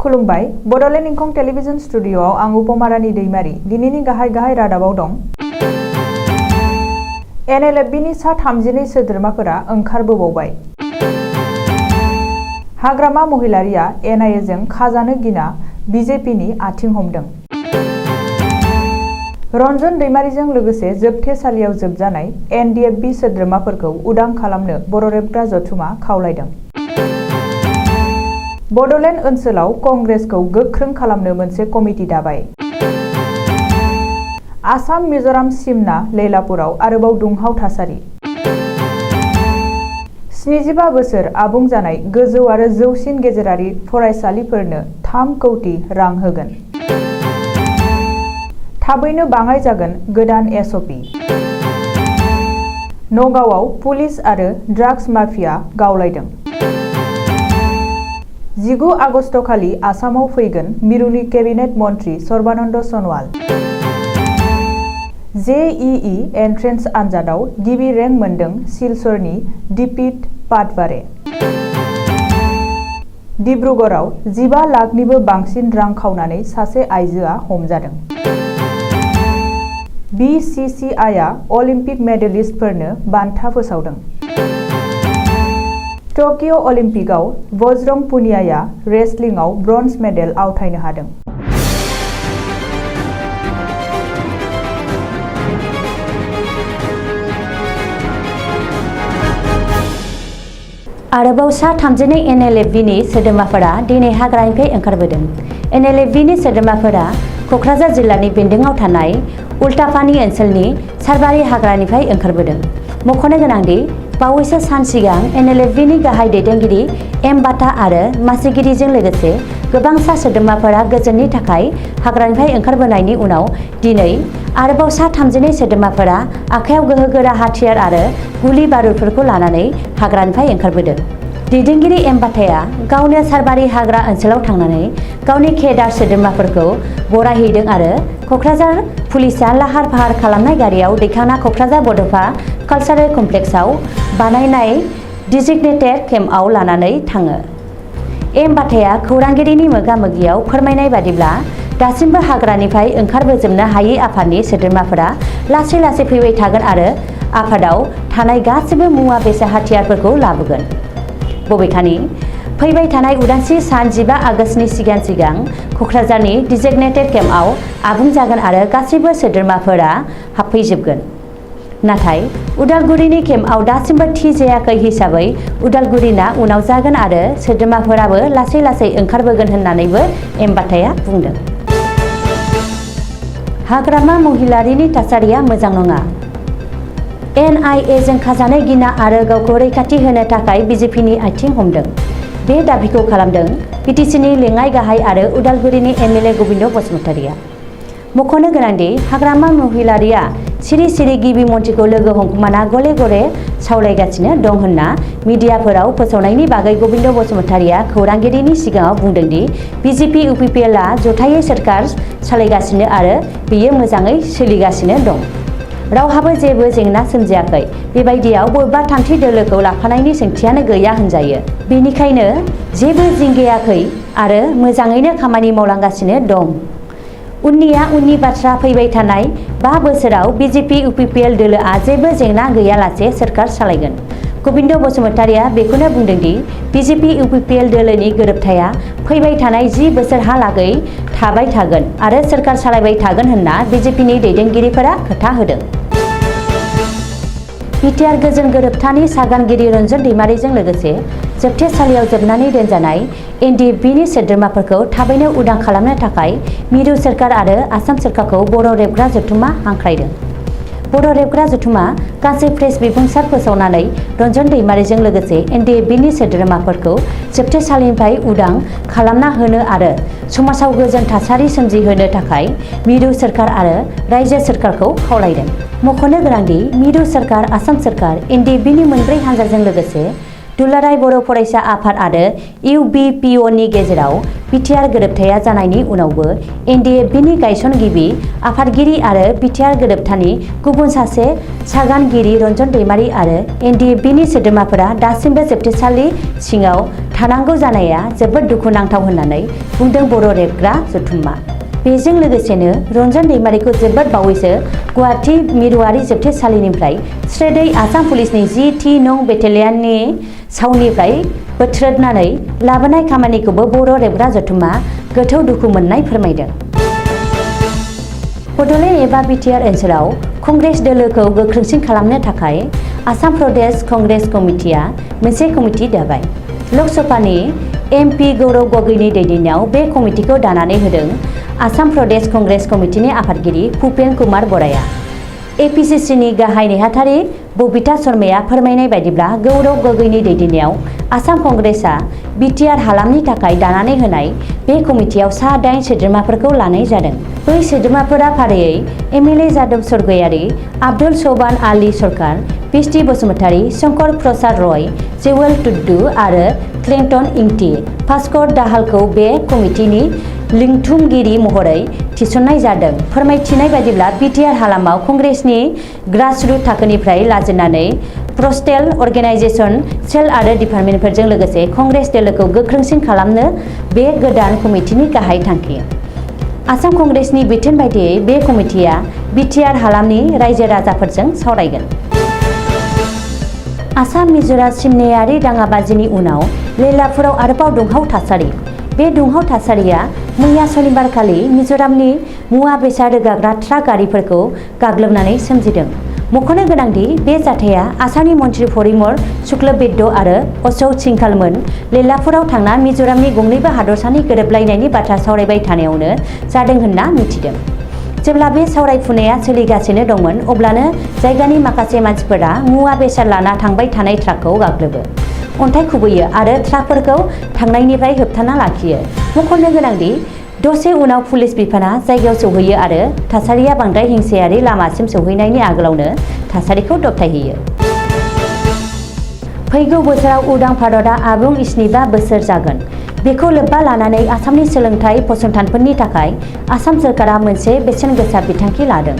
खुलुमबाय बडलेण्ड इंखं टेलिभिजन स्टुडियोआव आं उपमारानि दैमारि दिनैनि गाहाय रादाबाव दं। NLFBनि सा 32 सोद्रोमाफोरा ओंखारबोबावबाय। हाग्रामा महिलारिया NIA जों खाजानो गिना BJPनि आथिं हमदों। रन्जन दैमारिजों लोगोसे जोबथेसालियाव जोबजानाय NDFB सोद्रोमाफोरखौ उदां खालामनो बर' रेबग्रा जथुमा खावलायदों। बडलेण्ड ओनसोलाव कंग्रेसखौ गोख्रों खालामनो मोनसे कमिटि दाबाय। आसाम मिजोराम सिमना लैलापुराव आरोबाव दुंहाव थासारि। 75 बोसोर आबुं जानाय गोजौ आरो जौसिन गेजेरारि फरायसालिफोरनो 3 कौटि रां होगोन। थाबैनो बाङाइ जागोन गोदान SOP। नगावआव पुलिस आरो ड्राग्स माफिया गावलायदों। 19 आगस्ट खालि आसामाव फैगोन मिरुनि केबिनेट मन्त्री सर्बानन्द सनवाल। JEE एन्ट्रेन्स आनजादाव गिबि रेंक मोनदों सिलचरनि दिपित पाटवारे। डिब्रुगड़आव 15 लाखनिबो बांसिन रां खावनानै सासे आइजोआ हमजादों। BCCIआ अलिम्पिक मेडेलिस्टफोरनो बान्था फोसावदों। टकिय' अलिम्पिकआव बजरंग पुनियाया रेसलिंआव ब्रन्ज मेडेल आवथायनो हादों। आरोबाव सा 32 NLFBनि सोद्रोमाफोरा दिनै हाग्रानिफ्राय ओंखारबोदों। NLFBनि सोद्रोमाफोरा क'क्राझार जिल्लानि बेन्दोंआव थानाय उल्टापानि ओनसोलनि सारबारि हाग्रानिफ्राय ओंखारबोदों। मख'नो गोनांदि बावैसो सान सिगां NLFBनि गाहाय दैदेनगिरि M बाथा आरो मासिगिरिजों लोगोसे गोबां सा सोद्रोमाफोरा गोजोननि थाखाय हाग्रानिफ्राय ओंखारबोनायनि उनाव दिनै आरोबाव सा 32 सोद्रोमाफोरा आखायाव गोहोगोरा हाथियार आरो गुलि बारुदफोरखौ लानानै हाग्रानिफ्राय ओंखारबोदों। दैदेनगिरि M बाथाया गावनो सारबारि हाग्रा ओनसोलाव थांनानै गावनि केडार सोद्रोमाफोरखौ बरायहैदों आरो क'क्राझार पुलिसआ लाहार फाहार खालामनाय गारियाव दैखांना क'क्राझार बड'फा कालचारेल कमप्लेक्सआव बानायनाय डिजिगनेटेड केम्पआव लानानै थाङो। M बाथाया खौरांगिरिनि मोगा-मोगियाव फोरमायनाय बादिब्ला दासिमबो हाग्रानिफ्राय ओंखारबोजोबनो हायै आफादनि सोद्रोमाफोरा लासै लासै फैबाय थागोन आरो आफादाव थानाय गासिबो मुवा बेसाद हाथियारफोरखौ लाबोगोन। बबेखानि फैबाय थानाय उदांस्रि सान 15 आगस्तनि सिगां क'क्राझारनि डिजिगनेटेड केम्पआव आबुं जागोन आरो गासैबो सोद्रोमाफोरा हाबफैजोबगोन। नाथाय उदालगुरिनि केम्पआव दासिमबो थि जायाखै हिसाबै उदालगुरिना उनाव जागोन आरो सोद्रोमाफोराबो लासै लासै ओंखारबोगोन होननानैबो M बाथाया बुंदों। हाग्रामा महिलारिनि थासारिया मोजां नङा। NIA जों खाजानो गिना आरो गावखौ रैखाथि होनो थाखाय BJPनि आथिं हमदों। बे दाबिखौ खालामदों PTCनि लेङाइ गाहाय आरो उदालगुरिनि MLA गबिन्द बसुमतारिया। मख'नो गोनांदि हाग्रामा महिलारिया सिरि सिरि गिबि मन्थ्रिखौ लोगो हमखुमाना गले गले सावरायगासिनो दं होनना मिडियाफोराव फोसावनायनि बागै गबिन्द बसुमतारिया खौरांगिरिनि सिगाङाव बुंदोंदि BJP UPPLआ जथायै सोरखार सालायगासिनो आरो बेयो मोजाङै सोलिगासिनो दं। रावहाबो जेबो जेंना सोमजियाखै। बेबायदियाव बबेबा थामथि दोलोखौ लाफानायनि सोंथियानो गैया होनजायो। बेनिखायनो जेबो जिंगायाखै आरो मोजाङैनो खामानि मावलांगासिनो दं। उननिया उननि बाथ्रा फैबाय थानाय 5 बोसोराव BJP UPPL दोलोआ जेबो जेंना गैयालासे सोरखार सालायगोन। गबिन्द बसुमतारिया बेखौनो बुंदोंदि BJP UPPL दोलोनि गोरोबथाया फैबाय थानाय 10 बोसोरहालागै थाबाय थागोन आरो सोरखार सालायबाय थागोन होनना BJPनि दैदेनगिरिफोरा खोथा होदों। बिटिआर गोजोन गोरोबथानि सागानगिरि रन्जन दैमारिजों लोगोसे जोबथेसालियाव जोबनानै दोनजानाय NDFBनि सोद्रोमाफोरखौ थाबैनो उदां खालामनो थाखाय मिरु सोरखार आरो आसाम सोरखारखौ बर' रेबग्रा जथुमा हांख्रायदों। बर' रेबग्रा जथुमा गासै प्रेस बिबुंसार फोसावनानै रन्जन दैमारिजों लोगोसे NDFBनि सोद्रोमाफोरखौ जोबथेसालिनिफ्राय उदां खालामना होनो आरो समाजाव गोजोन थासारि सोमजिहोनो थाखाय मिरु सोरखार आरो रायजो सोरखारखौ खावलायदों। मख'नो गोनांदि मिरु सोरखार, आसाम सोरखार, NDFBनि मोनब्रै हानजाजों लोगोसे दुलाराय बर' फरायसा आफाद आरो UBPOनि गेजेराव बिटिआर गोरोबथाया जानायनि उनावबो NDFBनि गायसनगिरि आफादगिरि आरो बिटिआर गोरोबथानि गुबुन सासे सागानगिरि रन्जन दैमारि आरो NDFBनि सोद्रोमाफोरा दासिमबो जोबथेसालि सिङाव थानांगौ जानाया जोबोद दुखुनांथाव होननानै बुंदों बर' रेबग्रा जथुम्मा। बेजों लोगोसेनो रन्जन दैमारिखौ जोबोद बावैसो गुवाहाटी मिरुआरि जोबथेसालिनिफ्राय स्रोदै आसाम पुलिसनि G-T नं बेटेलियननि सावनिफ्राय बोथ्रोदनानै लाबोनाय खामानिखौबो बर' रेबग्रा जथुम्मा गोथौ दुखु मोननाय फोरमायदों। बड'लेण्ड एबा बिटिआर ओनसोलाव कंग्रेस दोलोखौ गोख्रोंसिन खालामनो थाखाय आसाम प्रदेश कंग्रेस कमिटिया मोनसे कमिटि दाबाय। लकसभानि MP गौरव गगैनि दैदेननायाव बे कमिटिखौ दानानै होदों आसाम प्रदेश कंग्रेस कमिटिनि आफादगिरि भुपेन कुमार बराया। APCCनि गाहाय नेहाथारि बबिता शर्माया फोरमायनाय बायदिब्ला गौरव गगैनि दैदेननायाव आसाम कंग्रेसआ बिटिआर हालामनि थाखाय दानानै होनाय बे कमिटियाव सा 8 सोद्रोमाफोरखौ लानाय जादों। बै सोद्रोमाफोरा फारियै MLA जादव सरगयारि, आब्दुल सोबान आली सरकार, बिस्टि बसुमतारी, शंकर प्रसाद रय, जेवेल टुड्डु आरो क्लिंटन इंटी। भास्कर दाहालखौ बे कमिटिनि लिंथुमगिरि महरै थिसननाय जादों। फोरमायथिनाय बायदिब्ला बिटिआर हालामाव कंग्रेसनि ग्रासरुट थाखोनिफ्राय लाजेननानै प्रस्टेल अर्गेनाइजेशन सेल आरो डिपार्टमेन्टफोरजों लोगोसे कंग्रेस दोलोखौ गोख्रोंसिन खालामनो बे गोदान कमिटिनि गाहाय थांखि। आसाम कंग्रेसनि बिथोन बायदियै बे कमिटिया बिटिआर हालामनि रायजो राजाफोरजों सावरायगोन। आसाम मिज'राम सिमनायारि दाङाबाजिनि उनाव लैलापुराव आरोबाव दुंहाव थासारि। बे दुंहाव थासारिया मैया सनिबारखालि मिज'रामनि मुवा बेसाद रोगाग्रा ट्राक गारिफोरखौ गाग्लोबनानै सोमजिदों। मख'नो गोनांदि बे जाथाया आसामनि मन्त्रि परिमल शुक्लबैद्य आरो अशोक सिंघालमोन लैलापुराव थांना मिज'रामनि गंनैबो हादरसानि गोरोबलायनायनि बाथ्रा सावरायबाय थानायावनो जादों होनना मिथिदों। जेब्ला बे सावरायफुनाया सोलिगासिनो दंमोन अब्लानो जायगानि माखासे मानसिफोरा मुवा बेसाद लाना थांबाय थानाय ट्राकखौ गाग्लोबो, अन्थाइ खुबैयो आरो ट्राकफोरखौ थांनायनिफ्राय होबथाना लाखियो। मख'नो गोनांदि दसे उनाव पुलिस बिफाना जायगायाव सौहैयो आरो थासारिया बांद्राय हिंसायारि लामासिम सौहैनायनि आगोलावनो थासारिखौ दबथायहैयो। फैगौ बोसोराव उदां भारतआ आबुं 75 बोसोर जागोन। बेखौ लोब्बा लानानै आसामनि सोलोंथाइ फसंथानफोरनि थाखाय आसाम सोरखारा मोनसे बेसेन गोसा बिथांखि लादों।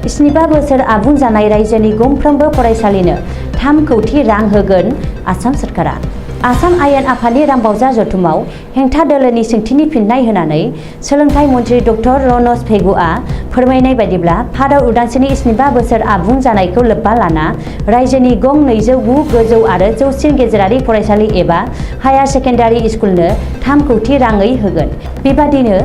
75 बोसोर आबुं जानाय रायजोनि गंफ्रोमबो फरायसालिनो 3 कौटि रां होगोन आसाम सोरखारा। आसाम आयेन आफादनि रांबावजा जथुमाव हेंथा दोलोनि सोंथिनि फिननाय होनानै सोलोंथाइ मन्त्रि डक्टर रनज पेगुआ फोरमायनाय बायदिब्ला भारत उदांस्रिनि 75 बोसोर आबुं जानायखौ लोब्बा लाना रायजोनि गं 209 गोजौ आरो जौसिन गेजेरारि फरायसालि एबा हायार सेकेन्डारि स्कुलनो 3 कौटि राङै होगोन। बेबादिनो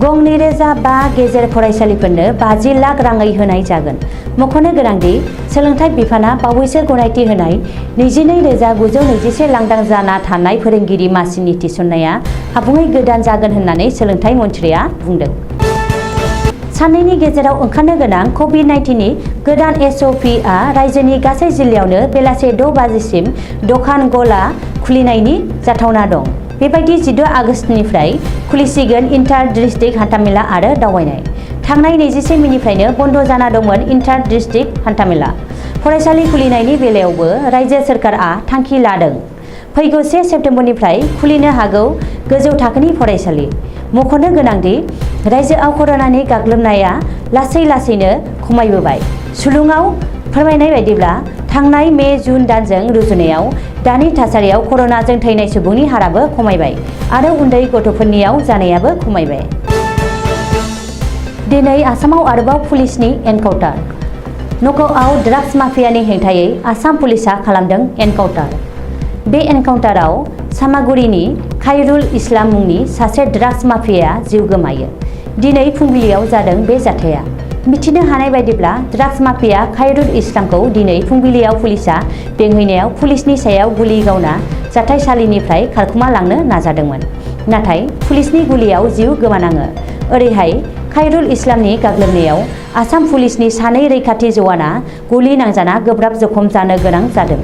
गं 2005 गेजेर फरायसालिफोरनो 50 लाख राङै होनाय जागोन। मख'नो गोनांदि सोलोंथाइ बिफाना बावैसो गनायथि होनाय 22,921 लांदां जाना थानाय फोरोंगिरि मासिनि थिसननाया आबुङै गोदान जागोन होननानै सोलोंथाइ मन्थ्रिया बुंदों। साननैनि गेजेराव ओंखारनो गोनां कभिड-19नि गोदान SOP-आ रायजोनि गासै जिल्लायावनो बेलासे 6 बाजिसिम दखान गला खुलिनायनि जाथावना दं। बेबायदि 14 आगस्तनिफ्राय खुलिसिगोन इन्टार डिस्ट्रिक्ट हान्थामेला आरो दावबायनाय। थांनाय 21 मेनिफ्रायनो बन्द जाना दंमोन इन्टार डिस्ट्रिक्ट हान्थामेला। फरायसालि खुलिनायनि बेलायावबो रायजो सोरखारआ थांखि लादों। फैगौ 1 सेप्तेम्बरनिफ्राय खुलिनो हागौ गोजौ थाखोनि फरायसालि। मख'नो गोनांदि रायजोआव कर'नानि गाग्लोबनाया लासै लासैनो खमायबोबाय। सुलुङाव फोरमायनाय बायदिब्ला थांनाय मे-जुन दानजों रुजुनायाव दानि थासारियाव कर'नाजों थैनाय सुबुंनि हाराबो खमायबाय आरो उन्दै गथ'फोरनियाव जानायाबो खमायबाय। दिनै आसामाव आरोबाव पुलिसनि एनकाउन्टार। नगावआव ड्राग्स माफियानि हेंथायै आसाम पुलिसआ खालामदों एनकाउन्टार। बे एनकाउन्टाराव सामागुरिनि खायरुल इस्लाम मुंनि सासे ड्राग्स माफियाया जिउ गोमायो। दिनै फुंबिलियाव जादों बे जाथाया। मिथिनो हानाय बायदिब्ला ड्राग्स माफिया खायरुल इस्लामखौ दिनै फुंबिलियाव पुलिसआ बेंहैनायाव पुलिसनि सायाव गुलि गावना जाथायसालिनिफ्राय खारखोमा लांनो नाजादोंमोन। नाथाय पुलिसनि गुलियाव जिउ गोमानाङो। ओरैहाय खायरुल इस्लामनि गाग्लोबनायाव आसाम पुलिसनि 2 रैखाथि जवाना गुलि नांजाना गोब्राब जखम जानो गोनां जादों।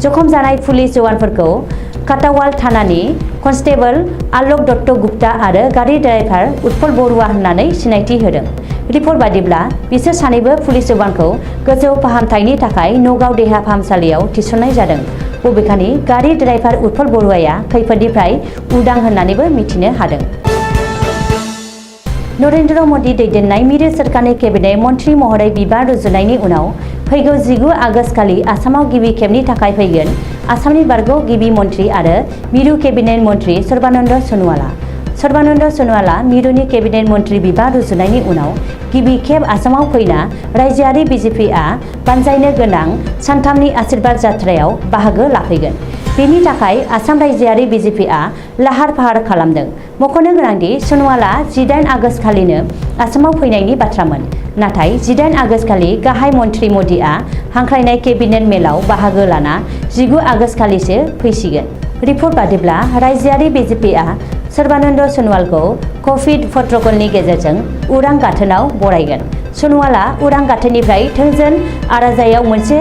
जखम जानाय पुलिस जवानफोरखौ काटावाल थानानि कनस्टेबल आलक दत्त गुप्ता आरो गारि ड्राइभार उत्पल बरुवा होननानै सिनायथि होदों। रिपर्ट बादिब्ला बिसोर सानैबो पुलिस जवानखौ गोजौ फाहामथायनि थाखाय नगाव देहा फाहामसालियाव थिसननाय जादों। बबेखानि गारि ड्राइभार उत्पल बरुवाया खैफोदनिफ्राय उदां होननानैबो मिथिनो हादों। नरेन्द्र मदि दैदेननाय मिरु सोरखारनि केबिनेट मन्थ्रि महरै बिबान रुजुनायनि उनाव फैगौ 19 आगस्ट खालि आसामाव गिबि खेबनि थाखाय फैगोन आसामनि बारग' गिबि मन्थ्रि आरो मिरु केबिनेट मन्थ्रि सर्बानन्द सन'वाला। सर्बानन्द सन'वाला मिरुनि केबिनेट मन्थ्रि बिबान रुजुनायनि उनाव गिबि खेब आसामाव फैना रायजोआरि बिजेपिआ बानजायनो गोनां सानथामनि आशीर्बाद जात्रायाव बाहागो लाफैगोन। बेनि थाखाय आसाम रायजोआरि बिजेपिआ लाहार फाहार खालामदों। मख'नो गोनांदि सन'वाला 18 आगस्ट खालिनो आसामाव फैनायनि बाथ्रामोन। नाथाय 18 आगस्ट खालि गाहाय मन्थ्रि मदिआ हांख्रायनाय केबिनेट मेलाव बाहागो लाना 19 आगस्ट खालिसो फैसिगोन। रिपर्ट बादिब्ला रायजोआरि बिजेपिआ सर्बानन्द सन'वालखौ कभिड प्रट'कलनि गेजेरजों उरां गाथोनाव बरायगोन। सन'वाला उरां गाथोननिफ्राय थोंजों आराजायाव मोनसे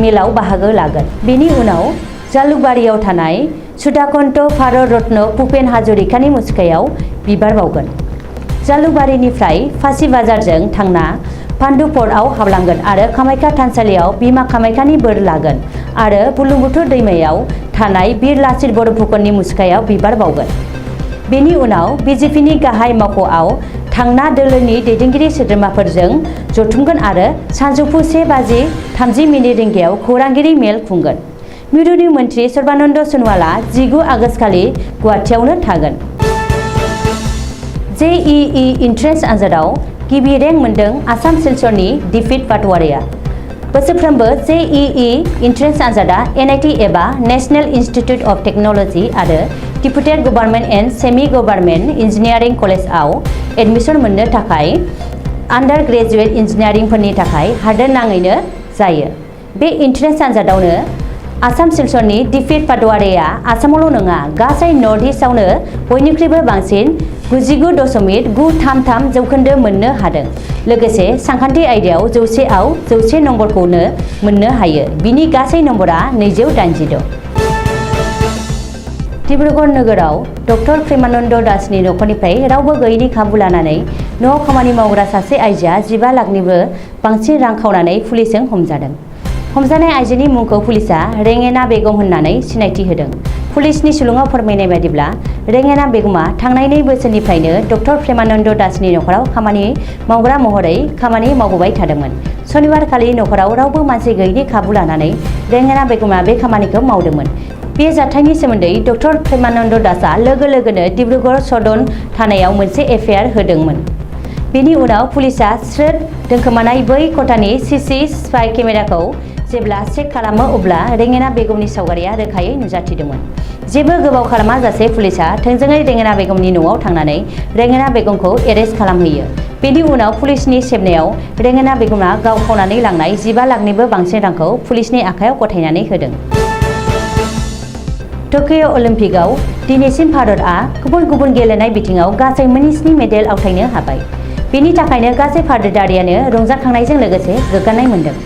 मेलाव बाहागो लागोन। बेनि उनाव जालुकबारियाव थानाय सुधाकान्त भारत रत्न भुपेन हाजरिकानि मुसुखायाव बिबार बावगोन। जालुकबारिनिफ्राय फासिबाजारजों थांना पान्डुपटआव हाबलांगोन आरो कामाख्या थानसालियाव बिमा कामाख्यानि बोर लागोन आरो बुरलुंबुथुर दैमायाव थानाय बिर लाचित बरफुकननि मुसुखायाव बिबार बावगोन। बेनि उनाव बिजेपिनि गाहाय मावख'आव थांना दोलोनि दैदेनगिरि सोद्रोमाफोरजों जथुमगोन आरो सानजौफु 1:30 रिंगायाव खौरांगिरि मेल खुंगोन। मिरुनि मन्थ्रि सर्बानन्द सन'वाला 19 आगस्ट खालि गुवाहाटीआवनो थागोन। JEE इन्ट्रेन्स आनजादाव गिबि रेंक मोनदों आसाम सिलचरनि दिफित पाटवारिया। बोसोरफ्रोमबो JEE इन्ट्रेन्स आनजादा NIT एबा नेशनेल इन्स्टिटिउट अफ टेक्न'लजि आरो deputed government and semi government engineering कलेजआव एडमिसन मोननो थाखाय आन्डार ग्रेजुवेट इन्जिनियारिंफोरनि थाखाय हादोर नाङैनो जायो। बे इन्ट्रेन्स आनजादावनो आसाम सिलचरनि दिफित पाटवारिया आसामावल' नङा गासै नर्थ इस्टआवनो बयनिख्रुइबो बांसिन 99.933 जौखोन्दो मोननो हादों। लोगोसे सानखान्थि आयदायाव 100आव 100 नम्बरखौनो मोननो हायो। बिनि गासै नम्बरा 286। डिब्रुगड़ नोगोराव डक्टर प्रेमानन्द दासनि नखरनिफ्राय रावबो गैयैनि खाबु लानानै न'आव खामानि मावग्रा सासे आइजोआ 15 लाखनिबो बांसिन रां खावनानै पुलिसजों हमजादों। हमजानाय आइजोनि मुंखौ पुलिसआ रेंगेना बेगम होननानै सिनायथि होदों। पुलिसनि सुलुङाव फोरमायनाय बायदिब्ला रेंगेना बेगमा थांनाय 2 बोसोरनिफ्रायनो डक्टर प्रेमानन्द दासनि नखराव खामानि मावग्रा महरै खामानि मावबोबाय थादोंमोन। सनिबारखालि नखराव रावबो मानसि गैयैनि खाबु लानानै रेंगेना बेगमा बे खामानिखौ मावदोंमोन। बे जाथायनि सोमोन्दै डक्टर प्रेमानन्द दासआ लोगो लोगोनो डिब्रुगड़ सदन थानायाव मोनसे एफआइआर होदोंमोन। बेनि उनाव पुलिसआ स्रोद दोनखोमानाय बै खथानि सीसी स्पाइ केमेराखौ जेब्ला चेक खालामो अब्ला रेंगेना बेगमनि सावगारिया रोखायै नुजाथिदोंमोन। जेबो गोबाव खालामाजासे पुलिसआ थोंजोङै रेंगेना बेगमनि न'आव थांनानै रेंगेना बेगमखौ एरेस्ट खालामहैयो। बेनि उनाव पुलिसनि सेबनायाव रेंगेना बेगमा गाव खावनानै लांनाय 15 लाखनिबो बांसिन रांखौ पुलिसनि आखायाव गथायनानै होदों। टकिय' अलिम्पिकआव दिनैसिम भारतआ गुबुन गुबुन गेलेनाय बिथिङाव गासै 7 मेडेल आवथायनो हाबाय। बेनि थाखायनो गासै भारतारियानो रंजाखांनायजों लोगोसे गोग्गानाय मोन्दों।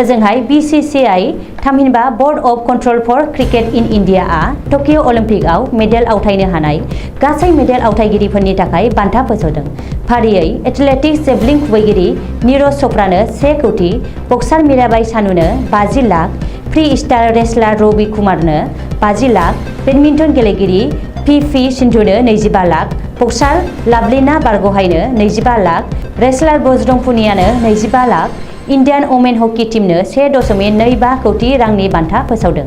ओजोंहाय BCCI थामहिनबा board of control for cricket in इन्डियाआ टकिय' अलिम्पिकआव मेडेल आवथायनो हानाय गासै मेडेल आवथायगिरिफोरनि थाखाय बान्था फोसावदों। फारियै एथलेटिक्स जेभलिन खुबैगिरि नीरज चोपड़ानो 1 कौटि, बक्सार मीराबाई चानुनो 50 lakh, freestyle wrestler Ravi कुमारनो 50 लाख, बेडमिन्टन गेलेगिरि PP सिन्धुनो 25 लाख, बक्सार लाभलिना बारग'हाइनो 25 लाख, रेसलार बजरंग पुनियानो 25 लाख, इन्डियान वमेन हकी टीमनो 1.25 कौटि रांनि बान्था फोसावदों।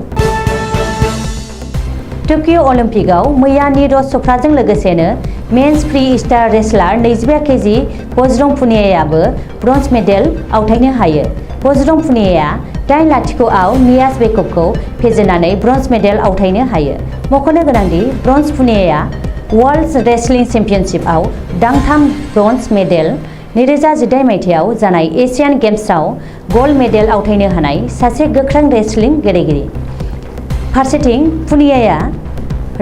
टकिय' अलिम्पिकआव मैया नीरज चोपड़ाजों लोगोसेनो men's freestyle wrestler 25 KG Bajrang पुनियायाबो ब्रन्ज मेडेल आवथायनो हायो। बजरंग पुनियाया 8-0आव नियाज बेकबखौ फेजेननानै ब्रन्ज मेडेल आवथायनो हायो। मख'नो गोनांदि ब्रन्ज पुनियाया वर्ल्ड रेसलिं चेम्पियनशिपआव दांथाम ब्रन्ज मेडेल, 2018 मायथाइयाव जानाय एशियान गेम्सआव गल्ड मेडेल आवथायनो हानाय सासे गोख्रों रेसलिं गेलेगिरि। फारसेथिं पुनियाया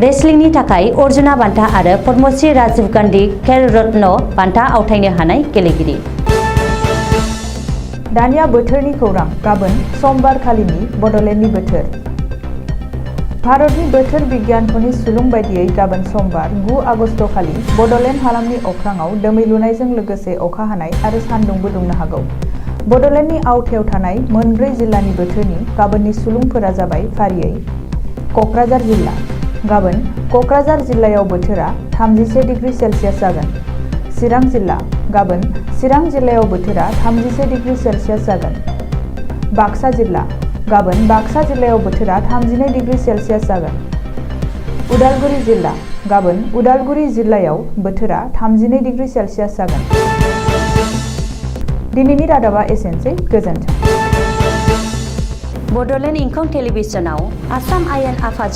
रेसलिंनि थाखाय अर्जुना बान्था आरो पद्मश्री राजीव गान्धी खेल रत्न बान्था आवथायनो हानाय गेलेगिरि। दानिया बोथोरनि खौरां। गाबोन समबार खालिनि बड'लेण्डनि बोथोर। भारतनि बोथोर बिगियानख'नि सुलुं बायदियै गाबोन समबार 9 आगस्ट खालि बड'लेण्ड हालामनि अख्राङाव दोमैलुनायजों लोगोसे अखा हानाय आरो सान्दुंबो दुंनो हागौ। बड'लेण्डनि आवथायाव थानाय मोन 4 जिल्लानि बोथोरनि गाबोननि सुलुंफोरा जाबाय फारियै क'क्राझार जिल्ला गाबोन क'क्राझार जिल्लायाव बोथोरा 31 डिग्री सेल्सियास जागोन। चिरां जिल्ला गाबोन चिरां जिल्लायाव बोथोरा 31 डिग्री सेल्सियास जागोन। बाक्सा जिल्ला गाबोन बाक्सा जिल्लायाव बोथोरा 32 डिग्री सेल्सियास जागोन। उदालगुरि जिल्ला गाबोन उदालगुरि जिल्लायाव बोथोरा 32 डिग्री सेल्सियास जागोन। दिनैनि रादाबा एसेनोसै, गोजोन्थों। बड'लेण्ड इंखं टेलिभिजनाव आसाम आयेन आफाद